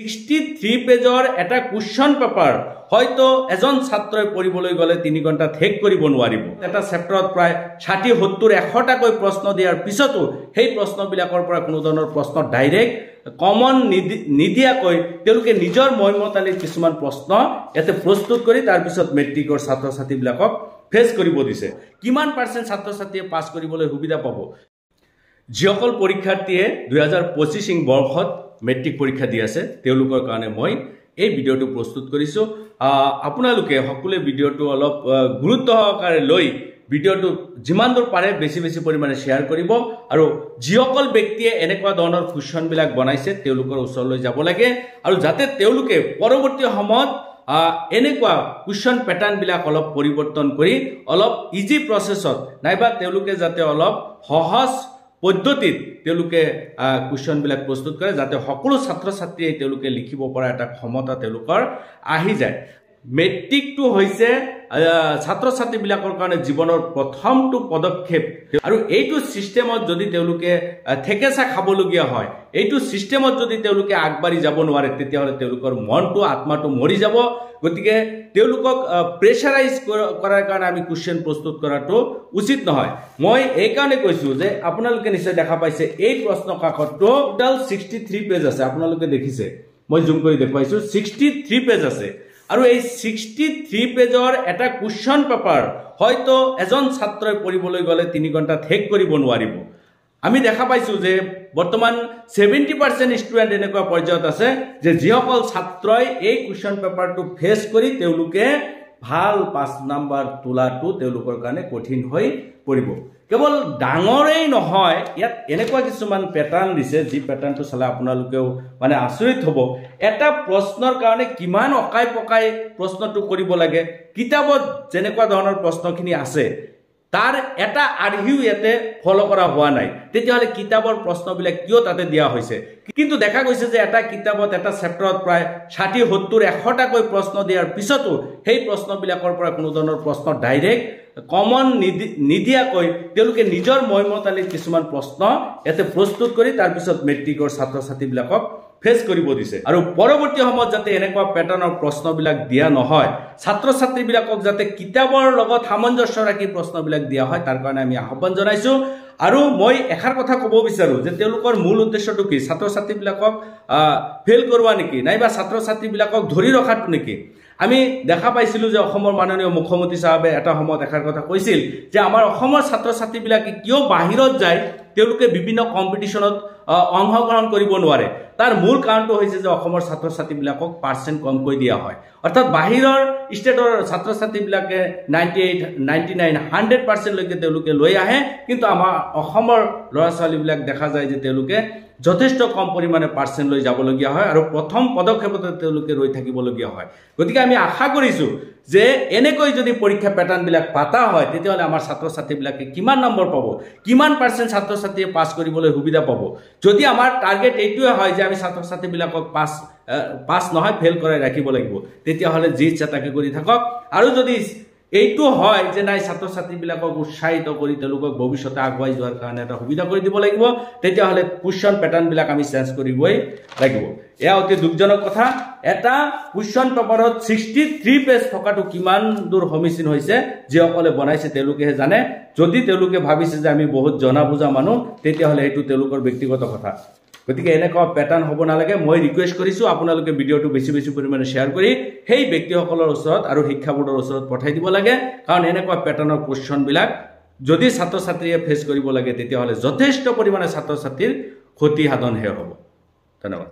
63 পেজৰ এটা question paper হয়তো এজন ছাত্ৰই পঢ়িবলৈ গ'লে 3 ঘণ্টাত শেষ কৰিব নোৱাৰিব। এটা চেপ্টাৰত প্ৰায় 60 70 100টাকৈ প্ৰশ্ন দিয়াৰ পিছতো সেই প্ৰশ্নবিলাকৰ পৰা কোনো ধৰণৰ প্ৰশ্ন ডাইৰেক্ট কমন নিদিয়াকৈ তেওঁলোকে নিজৰ মৈমতালিত কিছুমান প্ৰশ্ন ইয়াতে প্ৰস্তুত কৰি তাৰপিছত মেট্ৰিকৰ ছাত্ৰ ছাত্ৰীবিলাকক ফেচ কৰিব দিছে। কিমান পাৰ্চেণ্ট ছাত্ৰ ছাত্ৰীয়ে পাছ কৰিবলৈ সুবিধা পাব? যিসকল পৰীক্ষাৰ্থীয়ে 2025 বৰ্ষত মেট্ৰিক পৰীক্ষা দি আছে তেওঁলোকৰ কাৰণে মই এই ভিডিঅ'টো প্ৰস্তুত কৰিছোঁ। আপোনালোকে সকলোৱে ভিডিঅ'টো অলপ গুৰুত্ব সহকাৰে লৈ ভিডিঅ'টো যিমান দূৰ পাৰে বেছি বেছি পৰিমাণে শ্বেয়াৰ কৰিব আৰু যিসকল ব্যক্তিয়ে এনেকুৱা ধৰণৰ কুৱেশ্যনবিলাক বনাইছে তেওঁলোকৰ ওচৰলৈ যাব লাগে আৰু যাতে তেওঁলোকে পৰৱৰ্তী সময়ত এনেকুৱা কুৱেশ্যন পেটাৰ্ণবিলাক অলপ পৰিৱৰ্তন কৰি অলপ ইজি প্ৰচেছত নাইবা তেওঁলোকে যাতে অলপ সহজ পদ্ধতিত তেওঁলোকে কুৱেশ্যনবিলাক প্ৰস্তুত কৰে, যাতে সকলো ছাত্ৰ ছাত্ৰীয়ে তেওঁলোকে লিখিব পৰা এটা ক্ষমতা তেওঁলোকৰ আহি যায়। মেট্ৰিকটো হৈছে ছাত্ৰ ছাত্ৰীবিলাকৰ কাৰণে জীৱনৰ প্ৰথমটো পদক্ষেপ আৰু এইটো ছিষ্টেমত যদি তেওঁলোকে থেকেচা খাবলগীয়া হয়, এইটো ছিষ্টেমত যদি তেওঁলোকে আগবাঢ়ি যাব নোৱাৰে, তেতিয়াহ'লে তেওঁলোকৰ মনটো আত্মাটো মৰি যাব। গতিকে তেওঁলোকক প্ৰেছাৰাইজ কৰাৰ কাৰণে আমি কুৱেশ্যন প্ৰস্তুত কৰাটো উচিত নহয়। মই এইকাৰণে কৈছোঁ যে আপোনালোকে নিশ্চয় দেখা পাইছে এই প্ৰশ্ন কাকতটো টোটেল 63 পেজ আছে। আপোনালোকে দেখিছে, মই জুম কৰি দেখুৱাইছোঁ, 63 পেজ আছে আৰু এই 63 পেজৰ এটা কুৱেশ্যন পেপাৰ হয়তো এজন ছাত্ৰই পঢ়িবলৈ গ'লে 3 ঘণ্টাত শেষ কৰিব নোৱাৰিব। আমি দেখা পাইছোঁ যে বৰ্তমান 70% ষ্টুডেণ্ট এনেকুৱা পৰ্যায়ত আছে যে যিসকল ছাত্ৰই এই কুৱেশ্যন পেপাৰটো ফেচ কৰি তেওঁলোকে ভাল 5 নাম্বাৰ তোলাটো তেওঁলোকৰ কাৰণে কঠিন হৈ পৰিব। কেৱল ডাঙৰেই নহয়, ইয়াত এনেকুৱা কিছুমান পেটাৰ্ণ দিছে যি পেটাৰ্ণটো চালে আপোনালোকেও মানে আচৰিত হ'ব। এটা প্ৰশ্নৰ কাৰণে কিমান অকাই পকাই প্ৰশ্নটো কৰিব লাগে, কিতাপত যেনেকুৱা ধৰণৰ প্ৰশ্নখিনি আছে তাৰ এটা আৰ্হিও ইয়াতে ফ'ল' কৰা হোৱা নাই। তেতিয়াহ'লে কিতাপৰ প্ৰশ্নবিলাক কিয় তাতে দিয়া হৈছে? কিন্তু দেখা গৈছে যে এটা কিতাপত এটা চেপ্টাৰত প্ৰায় 60 70 100টাকৈ প্ৰশ্ন দিয়াৰ পিছতো সেই প্ৰশ্নবিলাকৰ পৰা কোনো ধৰণৰ প্ৰশ্ন ডাইৰেক্ট কমন নিদিয়াকৈ তেওঁলোকে নিজৰ মৈমতালিত কিছুমান প্ৰশ্ন ইয়াতে প্ৰস্তুত কৰি তাৰপিছত মেট্ৰিকৰ ছাত্ৰ ছাত্ৰীবিলাকক ফেচ কৰিব দিছে। আৰু পৰৱৰ্তী সময়ত যাতে এনেকুৱা পেটাৰ্ণৰ প্ৰশ্নবিলাক দিয়া নহয়, ছাত্ৰ ছাত্ৰীবিলাকক যাতে কিতাপৰ লগত সামঞ্জস্য ৰাখি প্ৰশ্নবিলাক দিয়া হয় তাৰ কাৰণে আমি আহ্বান জনাইছোঁ। আৰু মই এষাৰ কথা ক'ব বিচাৰোঁ যে তেওঁলোকৰ মূল উদ্দেশ্যটো কি? ছাত্ৰ ছাত্ৰীবিলাকক ফেইল কৰোৱা নেকি, নাইবা ছাত্ৰ ছাত্ৰীবিলাকক ধৰি ৰখাটো নেকি? আমি দেখা পাইছিলোঁ যে অসমৰ মাননীয় মুখ্যমন্ত্ৰী চাহাবে এটা সময়ত এষাৰ কথা কৈছিল যে আমাৰ অসমৰ ছাত্ৰ ছাত্ৰীবিলাকে কিয় বাহিৰত যায়, তেওঁলোকে বিভিন্ন কম্পিটিশ্যনত অংশগ্ৰহণ কৰিব নোৱাৰে। তাৰ মূল কাৰণটো হৈছে যে অসমৰ ছাত্ৰ ছাত্ৰীবিলাকক পাৰ্চেণ্ট কমকৈ দিয়া হয়। অৰ্থাৎ বাহিৰৰ ষ্টেটৰ ছাত্ৰ ছাত্ৰীবিলাকে 98, 99, 100%লৈকে তেওঁলোকে লৈ আহে, কিন্তু আমাৰ অসমৰ ল'ৰা ছোৱালীবিলাক দেখা যায় যে তেওঁলোকে যথেষ্ট কম পৰিমাণে পাৰ্চেণ্ট লৈ যাবলগীয়া হয় আৰু প্ৰথম পদক্ষেপতে তেওঁলোকে ৰৈ থাকিবলগীয়া হয়। গতিকে আমি আশা কৰিছোঁ যে এনেকৈ যদি পৰীক্ষা পেটাৰ্ণবিলাক পাতা হয় তেতিয়াহ'লে আমাৰ ছাত্ৰ ছাত্ৰীবিলাকে কিমান নম্বৰ পাব, কিমান পাৰ্চেণ্ট ছাত্ৰ ছাত্ৰীয়ে পাছ কৰিবলৈ সুবিধা পাব। যদি আমাৰ টাৰ্গেট এইটোৱে হয় যে আমি ছাত্ৰ ছাত্ৰীবিলাকক পাছ নহয় ফেইল কৰাই ৰাখিব লাগিব, তেতিয়াহ'লে যি ইচ্ছা তাকে কৰি থাকক। আৰু যদি এইটো হয় যে নাই ছাত্ৰ ছাত্ৰীবিলাকক উৎসাহিত কৰি তেওঁলোকক ভৱিষ্যতে আগুৱাই যোৱাৰ কাৰণে এটা সুবিধা কৰি দিব লাগিব, তেতিয়াহ'লে কুৱেশ্যন পেটাৰ্ণবিলাক আমি চেঞ্জ কৰিবই লাগিব। এয়া অতি দুখজনক কথা। এটা কুৱেশ্যন পেপাৰত 63 পেজ থকাটো কিমান দূৰ সমীচীন হৈছে যিসকলে বনাইছে তেওঁলোকেহে জানে। যদি তেওঁলোকে ভাবিছে যে আমি বহুত জনা বুজা মানুহ, তেতিয়াহ'লে সেইটো তেওঁলোকৰ ব্যক্তিগত কথা। গতিকে এনেকুৱা পেটাৰ্ণ হ'ব নালাগে। মই ৰিকুৱেষ্ট কৰিছোঁ আপোনালোকে ভিডিঅ'টো বেছি বেছি পৰিমাণে শ্বেয়াৰ কৰি সেই ব্যক্তিসকলৰ ওচৰত আৰু শিক্ষা বোৰ্ডৰ ওচৰত পঠাই দিব লাগে। কাৰণ এনেকুৱা পেটাৰ্ণৰ কুৱেশ্যনবিলাক যদি ছাত্ৰ ছাত্ৰীয়ে ফেচ কৰিব লাগে তেতিয়াহ'লে যথেষ্ট পৰিমাণে ছাত্ৰ ছাত্ৰীৰ ক্ষতি সাধনহে হ'ব। ধন্যবাদ।